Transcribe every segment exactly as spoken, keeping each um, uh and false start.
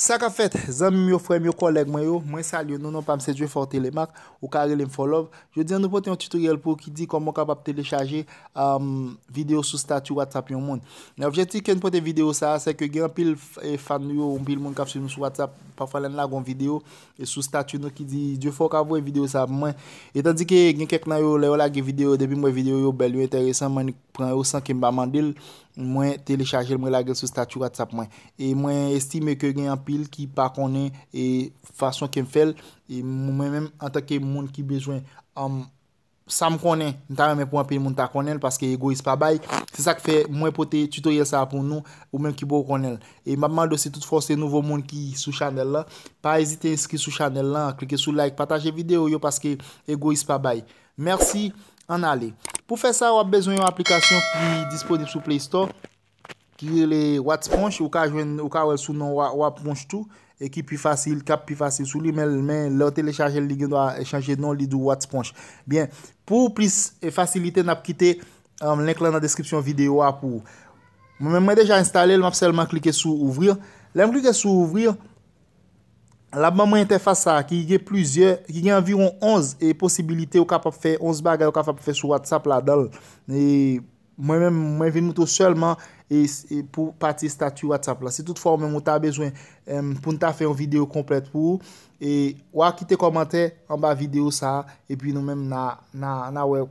Sa k ap fèt, zanmi m yo, frè m yo, kòlèg mwen yo, mwen salye nou, non pa m se Dieufor Telemaque, ou ka rele m For Love. Jodi a nou pote yon tutorial pou ou ki di kòman w kapab telechaje um, videyo sou stati WhatsApp yon moun. Men objektif ke n pote videyo sa a, se ke gen anpil f- e fan nou yo, anpil moun k ap swiv nou sou WhatsApp, pafwa lè n lage yon videyo e sou stati nou ki di, Dieufor ka voye videyo sa a pou mwen. E tandike gen kèk nan yo, lè yo lage videyo, depi m wè videyo yo bèl, yo enteresan, mwen pran yo san ke m pa mande l, mwen telechaje l, mwen lage l sou stati WhatsApp mwen. E mwen estime ke gen anpil ki pa konnen e fason ke m fè l, e mwen menm antanke moun ki bezwen um, sa m konnen, m ta renmen pou anpil moun ta konnen l paske egoyis pa bay. Se sa k fè mwen pote tutorial sa a pou nou, ou menm ki poko konnen l. E m ap mande w si toutfwa w se nouvo moun ki sou chanèl la, pa ezite enskri sou chanèl la, klike sou like, pataje videyo yo paske egoyis pa bay. Mèsi, ann ale. Pou fè sa, w ap bezwen yon aplikasyon ki disponib sou Play Store ki rele Watsponch, ou ka jwenn, ou ka wè l sou non Wa- Watsponch tou, e ki pi fasil, k ap pi fasil sou li, men, men lè w telechaje l, li gen dwa chanje non, li di w Watsponch. Byen, pou plis e fasilite, n ap kite um, link lan nan deskripsyon videyo a pou ou. Mwen menm mwen deja enstale l, m ap sèlman klike sou ouvrir. Lè m klike sou ouvrir, l ap ban mwen entèfas sa a ki gen plizyè, ki gen anviwon onz e posibilite ou kapab fè, onz bagay ou kapab fè sou WhatsApp ladan l. E mwen menm, mwen vin moutre w sèlman e, e pou pati estati WhatsApp la. Si toutfwa ou menm ou ta bezwen em, pou n ta fè yon videyo konplèt pou ou, e w a kite kòmantè anba videyo sa a, epi nou menm n a, n a, n a wè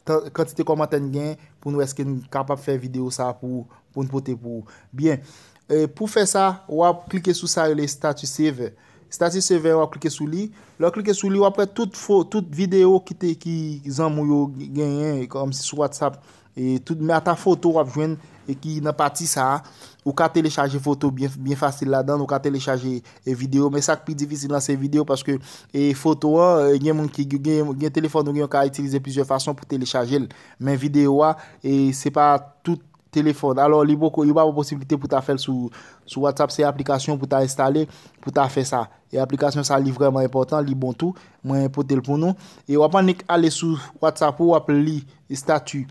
tan- kantite kòmantè n gen pou nou wè èske n kapab fè videyo sa a pou, pou n pote pou ou. Byen, e pou fè sa, w ap klike sou sa rele Status Saver. Status Saver, w ap klike sou li. Lè w klike sou li, w ap wè tout fo, tout videyo ki te, ki zanmi w yo genyen, kòmsi sou WhatsApp. E tout, men ata foto w ap jwenn e ki nan pati sa a. Ou ka telechaje foto byen, byen fasil ladan l, ou ka telechaje e videyo, men sa k pi difisil lan se videyo paske e foto an, e gen moun ki gen, gen telefòn ou gen yo ka itilize plizyè fason pou telechaje l. Men videyo a, e se pa tout telefòn. Alò, li poko, yo pa ba w posiblite pou ta fè l sou, sou WhatsApp, se aplikasyon pou ta enstale, pou ta fè sa. E aplikasyon sa, li vrèman enpòtan, li bon tou. Mwen pote l pou nou. E w ap annik ale sou WhatsApp ou, w ap li estati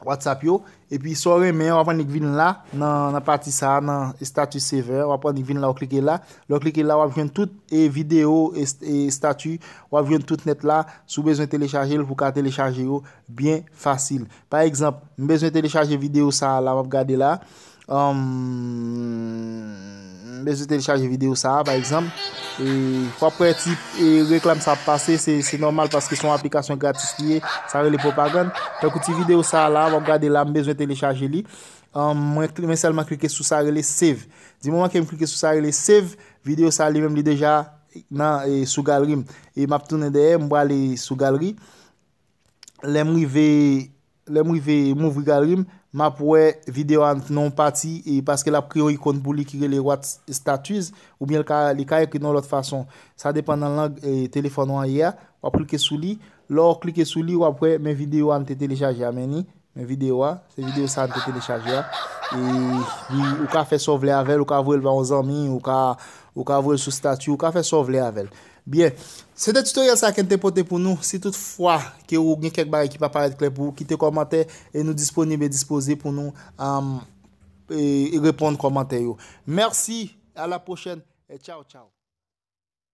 WhatsApp yo. Epi sa w renmen an, w ap annik vin la, nan, nan pati sa a, nan Status Saver, w ap annik vin la, w klike la. Lè w klike la, w ap jwenn tout e videyo, e, e estati, w ap jwenn tout nèt la. Si w bezwen telechaje l, pou w ka telechaje yo byen fasil. Pa egzanp, m bezwen telechaje videyo sa a la, m ap gade la. Ahn, m bezwen telechaje videyo sa a, pa egzanp. E w ap wè ti e, reklam sa ap pase, se, se nòmal paske se yon aplikasyon gratis li ye, sa rele pwopagann. Tankou ti videyo sa a la, w ap gade la, m bezwen telechaje li. Ahn, mwen, mwen sèlman klike sou sa rele save. Di moman ke m klike sou sa rele save, videyo sa li menm li deja nan e, sou galri m. E m ap tounen dèyè, m prale sou galri. Lè m rive, lè m rive, m ouvri galri m, m ap wè videyo a nan yon pati, e paske l ap kreye yon ikòn pou li ki rele What's Status, oubyen l ka, li ka ekri nan yon lòt fason. Sa depann nan lang e, telefòn ou an ye a. W ap klike sou li. Lè w klike sou li, w ap wè men videyo a n te telechaje a, men ni, men videyo a, se videyo sa a n te telechaje a. E li, ou ka fè sa w vle avè l, ou ka voye l ba yon zanmi, ou ka, ou ka voye l sou stati, ou ka fè sa w vle avè l. Byen, se te tutorial sa ke n te pote pou nou. Si tout fwa ke ou gen kèk bagay ki pa parèt klè pou ou, kite kòmantè e nou disponib e dispoze pou nou um, e, e reponn kòmantè yo. Mèsi, a la pwochèn e tchaw tchaw.